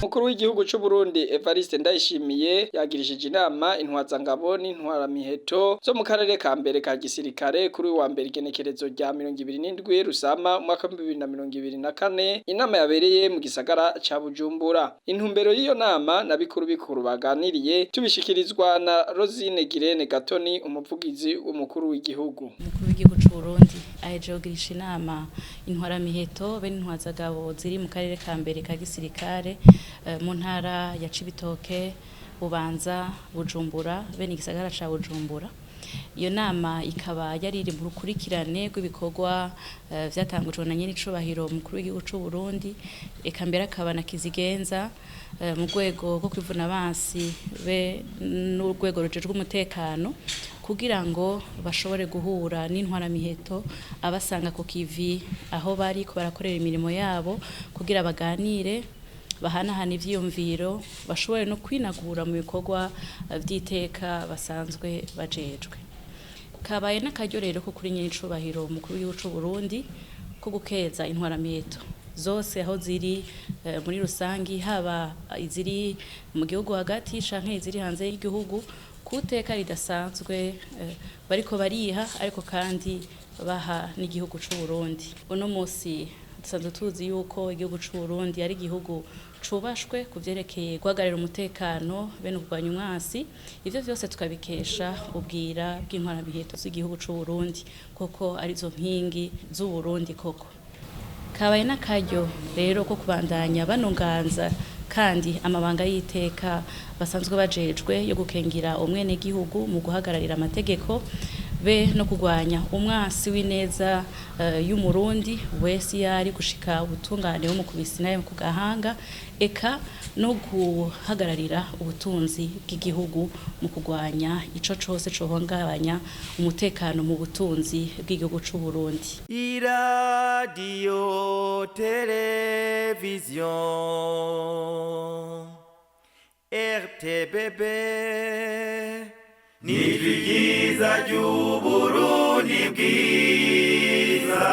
Umukuru w'igihugu c'u Burundi Evariste Ndayishimiye yagirishije inama intwazangabo n'intwaramiheto zo mu karere ka mbere ka gisirikare kuri uyu wa mbere, igenekerezo rya 27 Rusama umwaka wa 2024. Inama yabereye mu gisagara ca Bujumbura. Intumbero y'iyo nama na bikuru bikuru baganiriye tubishikirizwa na Rosine Girene Gatoni, umuvugizi w'umukuru w'igihugu. Umukuru w'igihugu c'u Burundi aheje kugirisha inama intwaramiheto be n'intwazagabo ziri mu karere ka mbere ka gisirikare mu ntara ya Cibitoke, Bubanza, Bujumbura bene igisagara ca Bujumbura. Iyo nama ikaba yari iri mu rukurikirane rw'ibikorwa vyatangujwe na nyenicubahiro umukuru w'igihugu c'u Burundi, eka mbere akaba na kizigenza mu rwego rwo kwivuna abansi be n'urwego rujejwe umutekano, kugira ngo bashobore guhura n'intwaramiheto abasanga ku kivi aho bari ko barakorera imirimo yabo, kugira baganire, bahanahana ivyiyumviro, bashobore no kwinagura mu bikorwa vy'iteka basanzwe bajejwe. Kabaye n'akaryo rero ko kuri nyenicubahiro umukuru w'igihugu c'u Burundi ko gukeza intwaramiheto zose aho ziri muri rusangi, haba iziri mu gihugu hagati canke iziri hanze y'igihugu, kuteka ridasanzwe bariko bariha, ariko kandi baha n'igihugu c'u Burundi. Uno musi dusanzwe tuzi yuko igihugu c'u Burundi ari igihugu cubashwe ku vyerekeye guhagararira umutekano bene kurwanya umwasi. Ivyo vyose tukabikesha ubwira bw'intwaramiheto z'igihugu c'u Burundi, koko arizo nkingi z'u Burundi koko. Kabaye n'akaryo rero ko kubandanya banunganza kandi amabanga y'iteka basanzwe bajejwe yo gukengira umwenegihugu mu guhagararira amategeko be no kurwanya umwasi w'ineza y'umurundi wese yari gushika ubutungane wo mu kubisi nayo ku gahanga, eka no guhagararira ubutunzi bw'igihugu mu kurwanya ico cose cohungabanya umutekano mu butunzi bw'igihugu c'u Burundi. Iradiyo televiziyo RTBB nijwi ryiza ry'Uburundi bwiza.